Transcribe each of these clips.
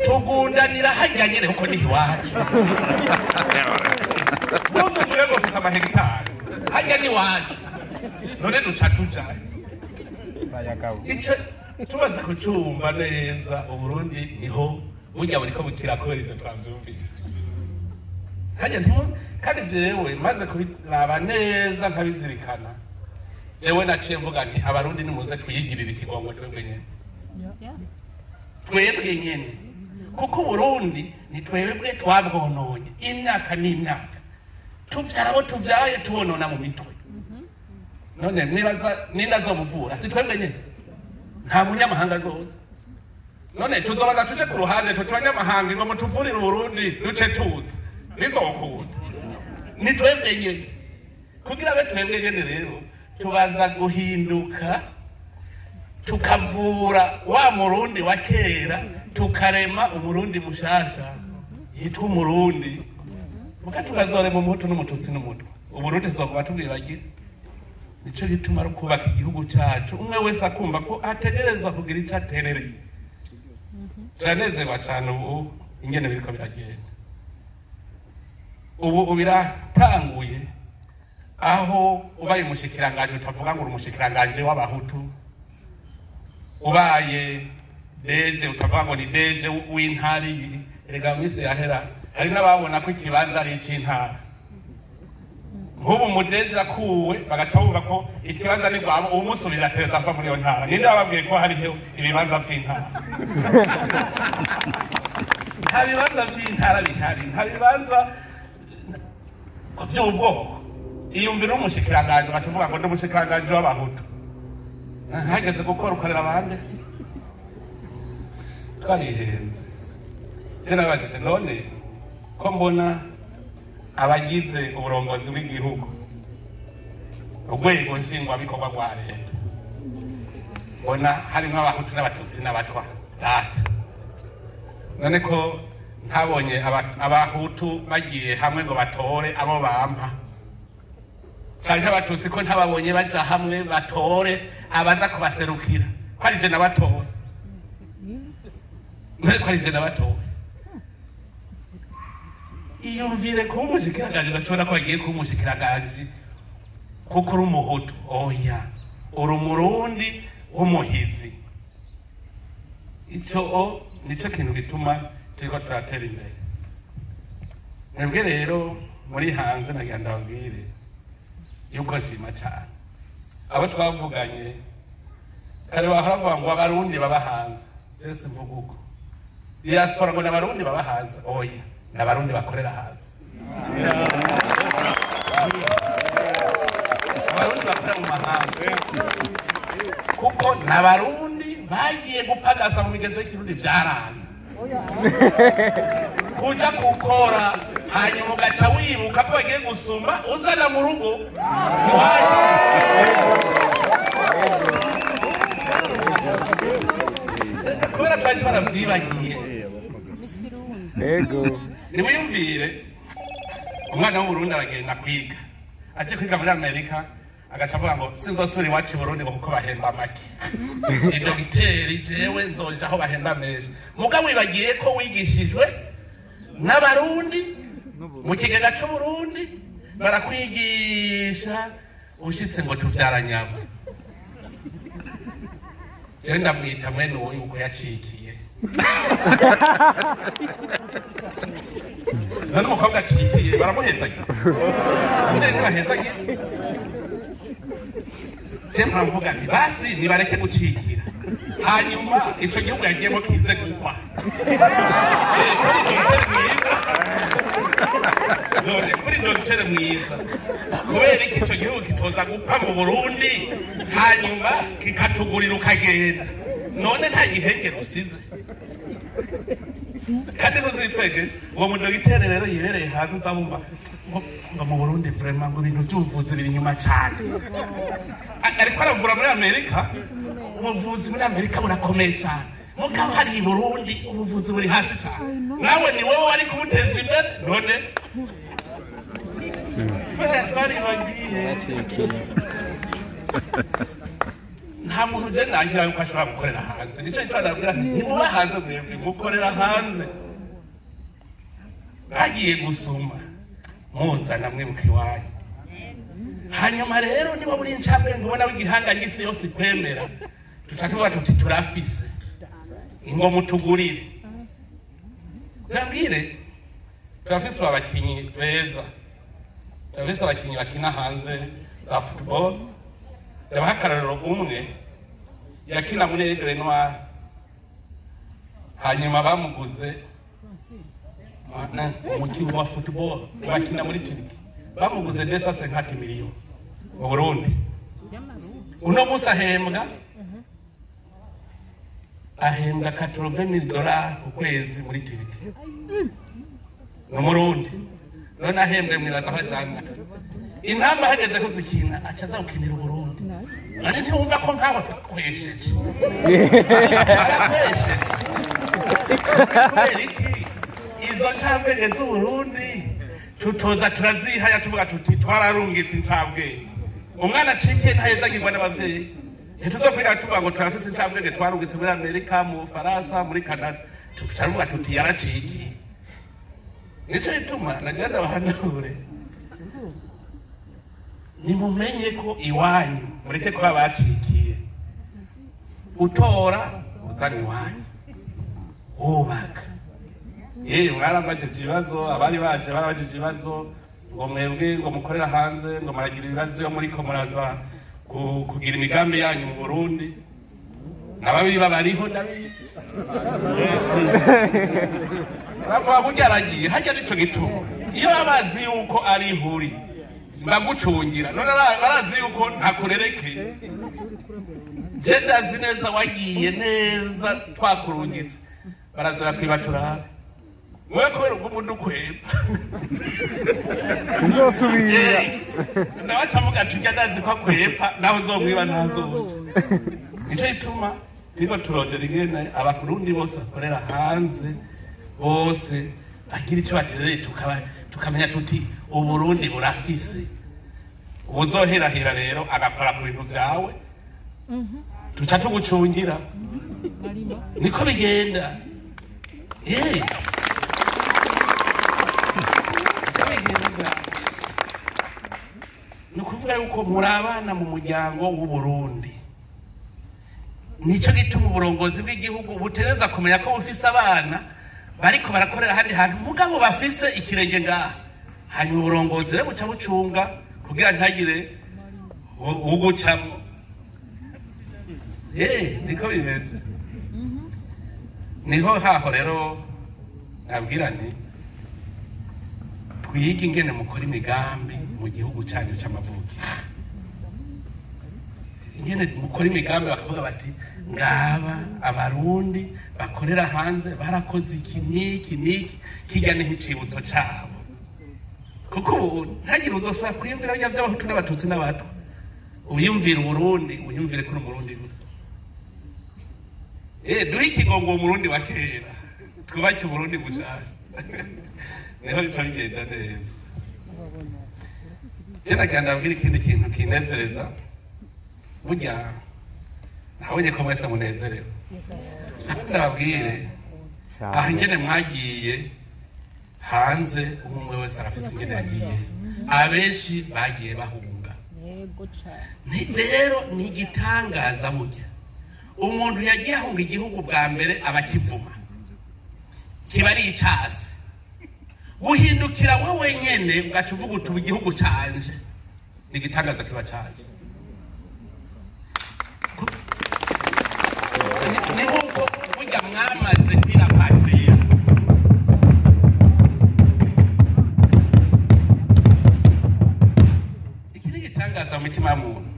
Tugundanira hajya nyene kuko ni iwacu. Ntuvuge ngo mfise amahegitari, hajya ni iwacu. None duca tujayo. Ico tumaze kucumva neza, Uburundi niho burya buriko bukira kubera ivyo twavyumvise. Hajya ntimu kandi jewe maze kubiraba neza nkabizirikana, jewe naciye mvuga nti abarundi nimuze twiyigirire ikigongo twebwe nyene. Twebwe nyene. Kuko Uburundi ni twebwe twabwononye imyaka n'imyaka. Tuvyara abo tuvyaye tubonona mu mitwe. None nibaza ninda azomuvura si twebwe nyene. Nta munyamahanga azoza. None tuzobaza tuje ku ruhande tuti abanyamahanga ngo mutuvurire Uburundi duce tuza. Bizokunda. Ni twebwe nyene. Kugira abe twebwe nyene rero tubanza guhinduka tukavura wa Murundi wa kera, tukarema Umurundi mushasha yitwa Umurundi. Muka tukazorema Umuhutu n'Umututsi n'Umutwa, Uburundi tuzokuba tubwibagira. Nico gituma ari ukubaka igihugu cacu, umwe wese akumva ko ategerezwa kugira ico aterereye. Turanezerwa cane ubu ingene biriko biragenda. Ubu biratanguye aho ubaye umushikiranganji utavuga ngo uri umushikiranganji w'Abahutu, ubaye deje utavuga ngo ni deje w'intara iyi. Erega mu minsi yahera hari n'ababona ko ikibanza ari ic'intara. Nk'ubu umudeje akuwe bagaca bumva ko ikibanza ni rwabo, uwumusubirira ateza ava muri iyo ntara. Ninde wababwiye ko hariho ibibanza vy'intara? Nta bibanza vy'intara bihari, nta bibanza vy'ubwoko. Iyumvira umushikiranganji ugaca uvuga ngo ndi umushikiranganji w'Abahutu. Hageze gukora ukorera abandi. Twarihenze. Je nabajije none ko mbona abagize uburongozi bw'igihugu, urwego nshingwabikorwa rwa leta, mbona harimwo Abahutu n'Abatutsi n'Abatwa data. None ko ntabonye Abahutu bagiye hamwe ngo batore abo bampa, canke Abatutsi ko ntababonye baja hamwe batore abaza kubaserukira, ko ari je nabatora. None ko ari je nabatora. Iyumvire kuba umushikiranganji ugashobora ko bagiye kuba umushikiranganji kuko uri Umuhutu. Oya, uri Umurundi w'umuhizi. Ico o nico kintu gituma turiko turatera imbere. Mwebwe rero muri hanze nagira ndababwire yuko nshima cane abo twavuganye kare bahora bavuga ngo Abarundi baba hanze. Jewe simvuga uko diaspora ngo n'Abarundi baba hanze. Oya, n'Abarundi bakorera hanze. Abarundi bakorera mu mahanga, kuko n'Abarundi bagiye gupagasa mu migenzo y'ikirundi vyaranga. Kuja gukora hanyuma ugaca wibuka ko bagiye gusuma uzana mu rugo iwanyu. Kubera twari twaravyibagiye. Ego. Niwiyumvire umwana w'Uburundi aragenda kwiga, aje kwiga muri Amerika agaca avuga ngo sinzosubira iwacu i Burundi ngo kuko bahemba make. Ni dogiteri jewe nzoja aho bahemba menshi. Mugabo wibagiye ko wigishijwe n'Abarundi mu kigega c'Uburundi, barakwigisha ushitse ngo tuvyaranyabo. Jewe ndamwita mwene uwo yuko yacikiye. None umukobwa acikiye baramuhezagira. Abavyeyi ntibahezagira. Je muravuga nti basi nibareke gucikira, hanyuma ico gihugu yagiyemo kize gukwa. Kuri dogiteri mwiza. None kuri dogiteri mwiza, kubera iki ico gihugu kitoza gukwa mu Burundi hanyuma kikatugurira ukagenda? None nta gihengeri usize kandi ntuzitwegeje. Uwo mudogiteri rero yibereye hanze uzabumva ngo mu Burundi vraiment ngo ibintu vy'ubuvuzi biri inyuma cane. Ariko aravura muri Amerika, ubuvuzi muri Amerika burakomeye cane, mugabo hari i Burundi ubuvuzi buri hasi cane. Nawe ni wowe wari kumuteza imbere, none bari bagiye. Nta muntu je nangira yuko ashobora gukorera hanze. Nico gituma ndababwira nti ntimuba hanze mwebwe, mukorera hanze. Bagiye gusuma muzana mwibuka iwanyu. Hanyuma rero niba muri incabwenge ubona w'igihangange isi yose ikwemera, tuca tuvuga tuti turafise ingo mutugurire. Ndabwire, turafise abakinyi beza, turafise abakinyi bakina hanze za football. Ndabaha akarorero, umwe yakina muri Aigle Noir, hanyuma bamuguze umukinyi wa football bakina muri Turkey, bamuguze 250 millions mu Burundi. Uno munsi ahembwa 80,000 dollars ku kwezi muri Turkey. Ni Umurundi. None ahembwe, mwibaza aho ajana intamba hageze kuzikina, aca aza gukinira Uburundi. None ntiwumva ko nkaho twakwesheje? Barakwesheje kubera iki? Izo ncabwenge z'Uburundi tutoza turazihaya, tuvuga tuti twararungitse incabwenge. Umwana acikiye ntahezagirwa n'abavyeyi. Ntituzokwiga tuvuga ngo turafise incabwenge twarungitse muri Amerika, mu Bufaransa, muri Canada. Turavuga tuti yaracikiye. Nico gituma nagira bahanure, nimumenye ko iwanyu mureke kuba bacikiye. Utora uzana iwanyu, wubaka. Yewe, mwarambajije ibibazo, abari baje barabajije ibibazo ngo mwebwe ngo mukorera hanze ngo muragira ibibazo iyo muriko muraza kugira imigambi yanyu mu Burundi. N'ababiba bariho, ndabizi, bavuga burya aragiye hajya. Nico gituma iyo babazi yuko ari ihuri mbagucungira. None barazi yuko ntakurerekeye. Je ndazi neza wagiye neza, twakurungitse, baraza bakwiba turabe wewe kubera ubwo ukweba. Sinzosubira. Nawe acavuga tujya, ndazi ko akwepa, nawe uzomwiba ntazoja. Nico gituma turiko turondera ingene Abarundi bose bakorera hanze bose bagira ico baterereye, tukamenya tuti Uburundi burafise. Ubuzoherahera rero agakora ku bintu vyawe, tuca tugucungira. Niko bigenda. Niko bigenda. Ni ukuvuga yuko muri abana mu muryango w'Uburundi. Nico gituma uburongozi bw'igihugu butegereza kumenya ko bufise abana bariko barakorera ahandi hantu, mugabo bafise ikirenge ngaha. Hanyuma uburongozi rero buca bucunga kugira ntagire ugucamwo. Niko bimeze. Niho haho rero nabwira nti twige ingene mukora imigambi mu gihugu cyanyu c'amavukiro, ingene mukora imigambi bakavuga bati ngaba Abarundi bakorera hanze barakoze iki n'iki n'iki, kijya ni nk'icibutso cabo. Kuko ubu ntagire uzosubira kwiyumvira birya by'Abahutu n'Abatutsi n'Abatwa. Uyumvire Uburundi, uyumvire kuri Umurundi gusa. Duhe ikigongo Umurundi wa kera, twubake Uburundi bushasha, niho bica bigenda neza. Je nagira ndabwira ikindi kintu kinezereza. Burya nabonye ko mwese munezerewe. Ndababwire aha ingene mwagiye hanze, umwe wese arafise ingene yagiye. Abenshi bagiye bahunga. Yego cyane. Rero ni igitangaza, burya umuntu yagiye ahunga igihugu bwa mbere aba akivuma, kiba ari icasi. Guhindukira wowe nyene ugaca uvuga uti ubu igihugu canje, ni igitangaza kiba canje. Ni nk'uko burya mwamaze kwira patria. Iki ni igitangaza mu mitima y'umuntu.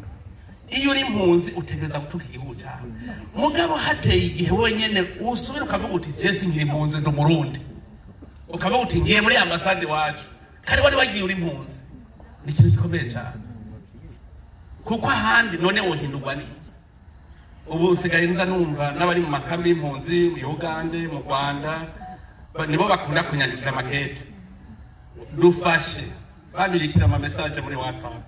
Iyo uri impunzi utegereza gutuka igihugu cyawe, mugabo hateye igihe wenyene usubira ukavuga uti je sinkiri impunzi, ndi Umurundi, ukavuga uti ngiye muri ambasade iwacu kandi wari wagiye uri impunzi, ni ikintu gikomeye cyane. Kuko ahandi none wohindurwa n'iki? Ubu nsigaye nza numva n'abari mu makambi y'impunzi mu Ugande, mu Rwanda, nibo bakunda kunyandikira amakete, dufashe, bandurikira ama message muri WhatsApp.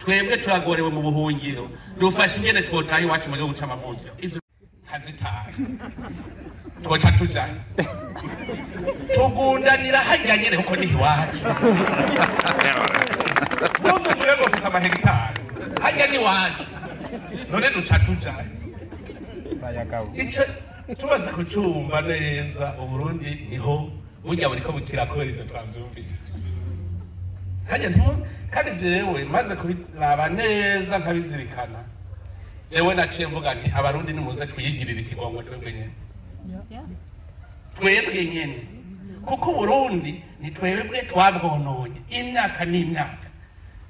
Twebwe turagorewe mu buhungiro, dufashe ingene twotaha iwacu mu gihugu c'amavukiro. Ivyo nkazitaha twoca tujayo tugundanira harya nyene kuko niho iwacu. Ntuzuvuge ngo mfise amahegitari, harya ni iwacu, none duca tujayo. Ico tumaze kucumva neza, Uburundi niho burya buriko bukira kubera ivyo twavyumvise. Harya ntimu kandi jewe maze kubiraba neza nkabizirikana, jewe naciye mvuga nti abarundi nimuze twiyigirire ikigongo twebwe nyene, twebwe nyene, kuko Uburundi ni twebwe twabwononye imyaka n'imyaka,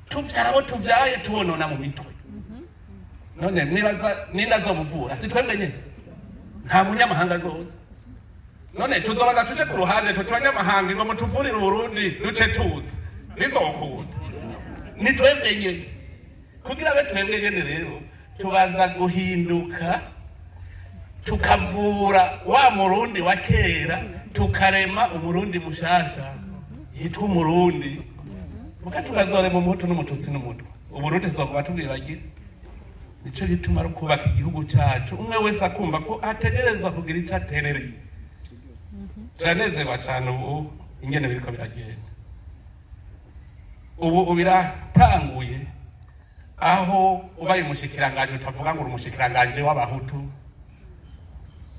tuvyara abo tuvyaye tubonona mu mitwe. None mwibaza ninde azobuvura? Si twebwe nyene? Nta munyamahanga azoza. None tuzobaza tuje ku ruhande tuti abanyamahanga ngo mutuvurire Uburundi duce tuza? Bizokunda? Ni twebwe nyene. Kugira abe twebwe nyene rero tubanza guhinduka, tukavura wa murundi wa kera, tukarema umurundi mushasha yitwa umurundi. Muka tukazorema umuhutu n'umututsi n'umutwa, Uburundi tuzokuba tubwibagira. Nico gituma ari ukubaka igihugu cacu, umwe wese akumva ko ategerezwa kugira ico aterereye. Turanezerwa cane ubu ingene biriko biragenda. Ubu biratanguye aho ubaye umushikiranganji utavuga ngo uri umushikiranganji w'abahutu,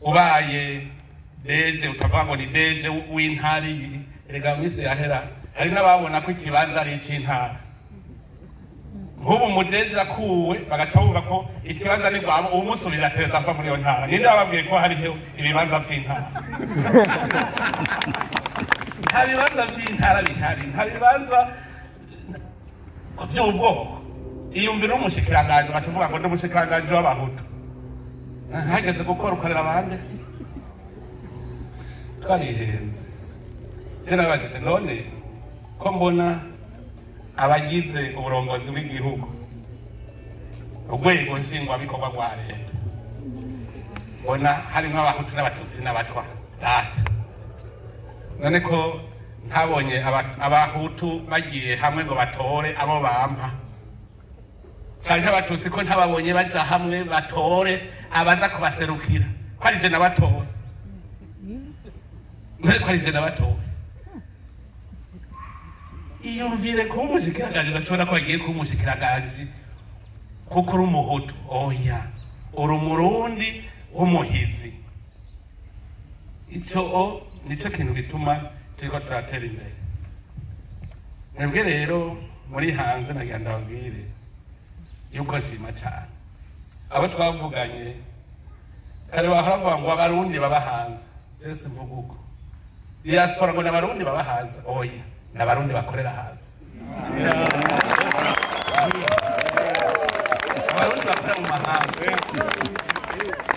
ubaye DG utavuga ngo ni DG w'intara iyi. Erega mu minsi yahera hari n'ababona ko ikibanza ari ic'intara. Nk'ubu umudeje akuwe bagaca bumva ko ikibanza ni rwabo, uwumusubirira ateza ava muri iyo ntara. Ninde wababwiye ko hariho ibibanza vy'intara? Nta bibanza vy'intara bihari, nta bibanza vy'ubwoko. Iyumvira umushikiranganji ugaca uvuga ngo ndi umushikiranganji w'abahutu, hageze gukora ukorera abandi. Twarihenze. Je nabajije, none ko mbona abagize uburongozi bw'igihugu, urwego nshingwabikorwa rwa leta, mbona harimwo abahutu n'abatutsi n'abatwa, data none ko ntabonye abahutu bagiye hamwe ngo batore abo bampa, canke abatutsi ko ntababonye baja hamwe batore abaza kubaserukira, ko ari je nabatora? None ko ari je nabatora? Iyumvire kuba umushikiranganji ugacubona ko bagiye kuba umushikiranganji kuko uri umuhutu. Oya, uri umurundi w'umuhizi. Ico o nico kintu gituma turiko turatera imbere. Mwebwe rero muri hanze, nagira ndababwire yuko nshima cane abo twavuganye kare bahora bavuga ngo abarundi baba hanze. Jewe simvuga uko diaspora ngo n'abarundi baba hanze. Oya, n'abarundi bakorera hanze, abarundi bakorera mu mahanga,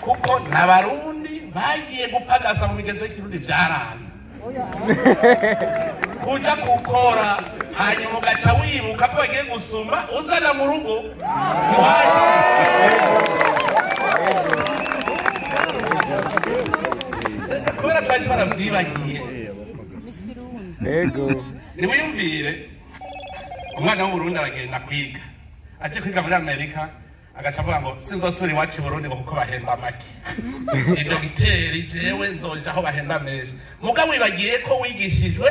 kuko n'abarundi bagiye gupagasa mu migenzo y'ikirundi. Vyaranga kuja gukora hanyuma ugaca wibuka ko bagiye gusuma uzana mu rugo iwanyu. Kubera twari twaravyibagiye. Ego. Niwiyumvire umwana w'Uburundi aragenda kwiga, aje kwiga muri Amerika, agaca avuga ngo sinzosubira iwacu i Burundi ngo kuko bahemba make, ni dogiteri, jewe nzoja aho bahemba menshi. Mugabo wibagiye ko wigishijwe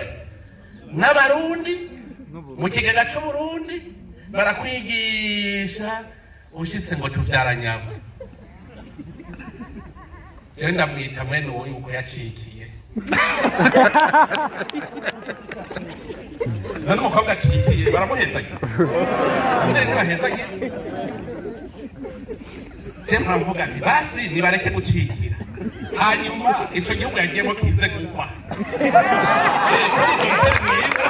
n'abarundi mu kigega c'Uburundi, barakwigisha, ushitse ngo tuvyara nyabo. Jewe ndamwita mwene uwo yuko yacikiye. None umukobwa acikiye baramuhezagira? Abavyeyi ntibahezagira? Je mpamvuga nti basi nibareke gucikira, hanyuma ico gihugu yagiyemo kize gukwa. Kuri dogiteri mwiza,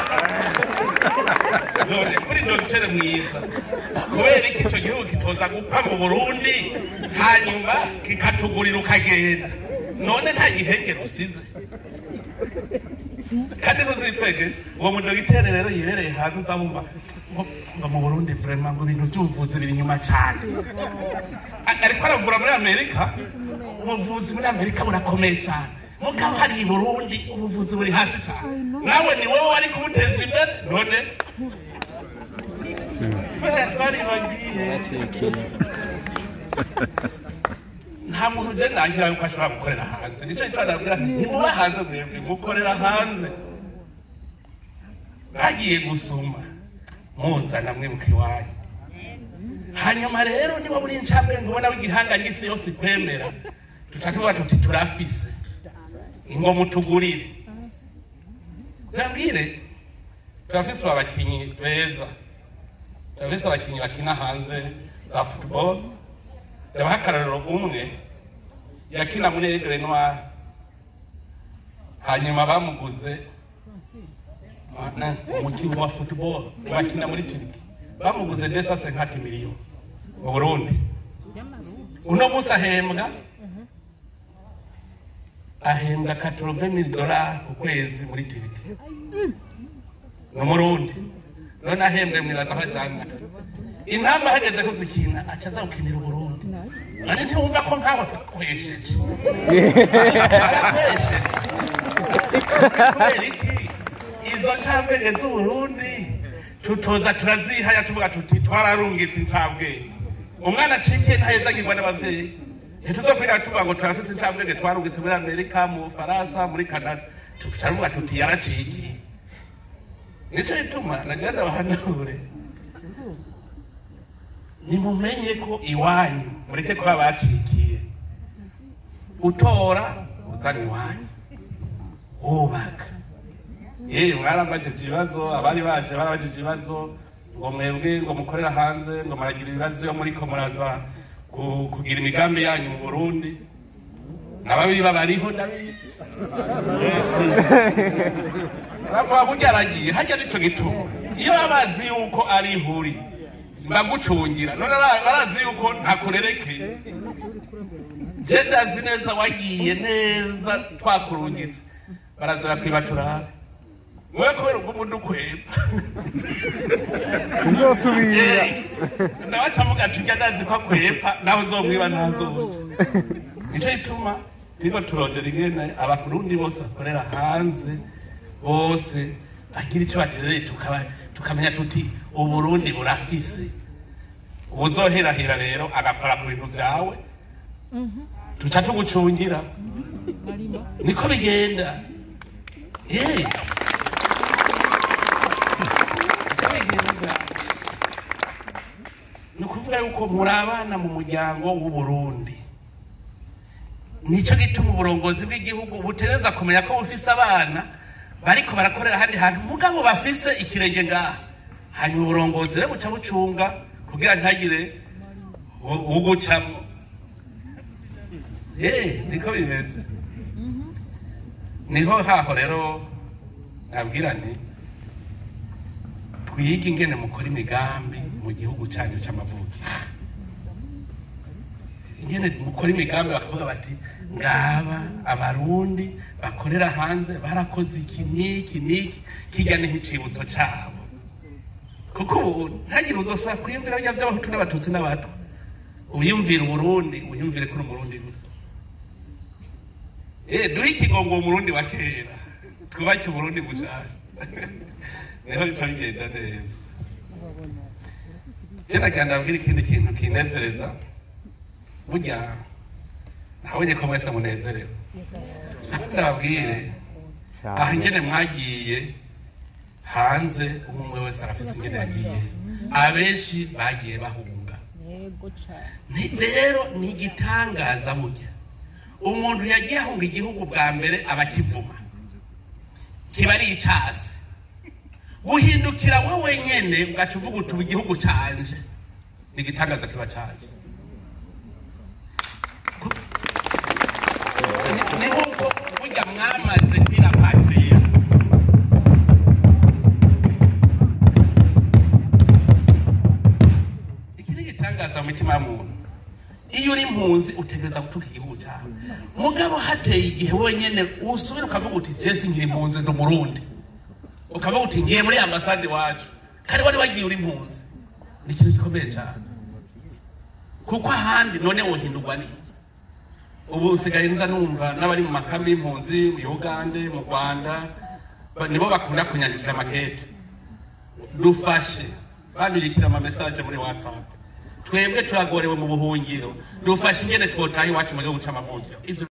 none kuri dogiteri mwiza, kubera iki ico gihugu kitoza gukwa mu Burundi hanyuma kikatugurira ukagenda? None nta gihengeri usize kandi ntuzitwegeje. Uwo mudogiteri rero yibereye hanze uzabumva ngo mu Burundi vraiment ngo ibintu vy'ubuvuzi biri inyuma cane. Ariko aravura muri Amerika, ubuvuzi muri Amerika burakomeye cane, mugabo hari i Burundi ubuvuzi buri hasi cane. Nawe ni wowe wari kumuteza imbere. None Kubera twaribagiye. Nta muntu je nangira yuko ashobora gukorera hanze. Nico gituma ndababwira nti ntimuba hanze mwebwe, mukorera hanze. Bagiye gusuma muzana mwibuka iwanyu. Hanyuma rero niba muri incabwenge ubona w'igihangange isi yose ikwemera, tuca tuvuga tuti turafise ingo mutugurire. Ndabwire, turafise abakinyi beza, turafise abakinyi bakina hanze za football. Ndabaha akarorero, umwe yakina muri Aigle Noir, hanyuma bamuguze umukinnyi wa football bakina muri Turkey, bamuguze 250 millions mu Burundi. Uno munsi ahembwa 80,000 dollars ku kwezi muri Turkey. Ni Umurundi. None ahembwe mwibaza ko ajana intamba hageze kuzikina aca aza gukinira Uburundi? None ntiwumva ko nkaho twakwesheje? Arakwesheje kubera iki? Izo ncabwenge z'Uburundi tutoza turazihaya, tuvuga tuti twararungitse incabwenge. Umwana acikiye ntahezagirwa n'abavyeyi. Ntituzokwiga tuvuga ngo turafise incabwenge twarungitse muri Amerika, mu Bufaransa, muri Canada. Tucaruvuga tuti yaracikiye. Nico gituma nagira ndabahanure, nimumenye ko iwanyu mureke kuba bacikiye. Utora uzana iwanyu, wubaka. Yewe, mwarambajije ibibazo, abari baje barabajije ibibazo ngo mwebwe ngo mukorera hanze ngo muragira ibibazo iyo muriko muraza kugira imigambi yanyu mu Burundi. N'ababiba bariho, ndabizi, bavuga burya aragiye hajya. Nico gituma iyo babazi yuko ari ihuri mbagucungira. None barazi yuko ntakurerekeye. Je ndazi neza wagiye neza twakurungitse, baraza bakwiba turabe wewe kubera ubwo udukweba. Sinzosubira. Nawe acavuga ati ujya ndazi ko akwepa, nawe uzomwiba ntazoja. Nico gituma turiko turondera ingene Abarundi bose bakorera hanze bose bagira ico baterereye, tukamenya tuti Uburundi burafise. Ubuzoherahera rero agakora ku bintu vyawe, tuca tugucungira. Niko bigenda. Niko bigenda. Ni ukuvuga yuko muri abana mu muryango w'Uburundi. Nico gituma uburongozi bw'igihugu butegereza kumenya ko bufise abana bariko barakorera ahandi hantu, mugabo bafise ikirenge ngaha. Hanyuma uburongozi rero buca bucunga kugira ntagire ugucamwo. Niko bimeze. Niho haho rero nabwira nti twige ingene mukora imigambi mu gihugu cyanyu c'amavukiro, ingene mukora imigambi bakavuga bati ngaba Abarundi bakorera hanze barakoze iki n'iki n'iki, kijya ni nk'icibutso cabo. Kuko ubu ntagire uzosaba kwiyumvira bya by'Abahutu n'Abatutsi n'Abatwa. Uyumvire Uburundi, uyumvire kuri Umurundi gusa. Duhe ikigongo Umurundi wa kera, twubake Uburundi bushasha, niho bica bigenda neza. Je nagira ndabwira ikindi kintu kinezereza. Burya nabonye ko mwese munezerewe. Ndababwire aha ingene mwagiye hanze, umwe wese arafise ingene yagiye. Abenshi bagiye bahunga. Yego cyane. Rero ni igitangaza, burya umuntu yagiye ahunga igihugu bwa mbere aba akivuma, kiba ari icasi. Guhindukira wowe nyene ugaca uvuga uti ubu igihugu canje, ni igitangaza kiba canje. Ni nk'uko burya mwamaze kwira patria. Iki ni igitangaza mu mitima y'umuntu. Iyo uri impunzi utegereza gutuka igihugu cyawe, mugabo hateye igihe wenyene usubira ukavuga uti je sinkiri impunzi, ndi Umurundi, ukavuga uti ngiye muri ambasade iwacu kandi wari wagiye uri impunzi, ni ikintu gikomeye cyane. Kuko ahandi none wohindurwa n'iki? Ubu nsigaye nza numva n'abari mu makambi y'impunzi mu Ugande, mu Rwanda, nibo bakunda kunyandikira amakete: dufashe. Bandurikira ama message muri WhatsApp: "Twebwe turagorewe mu buhungiro, dufashe ingene twotaha iwacu mu gihugu c'amavukiro." Ivyo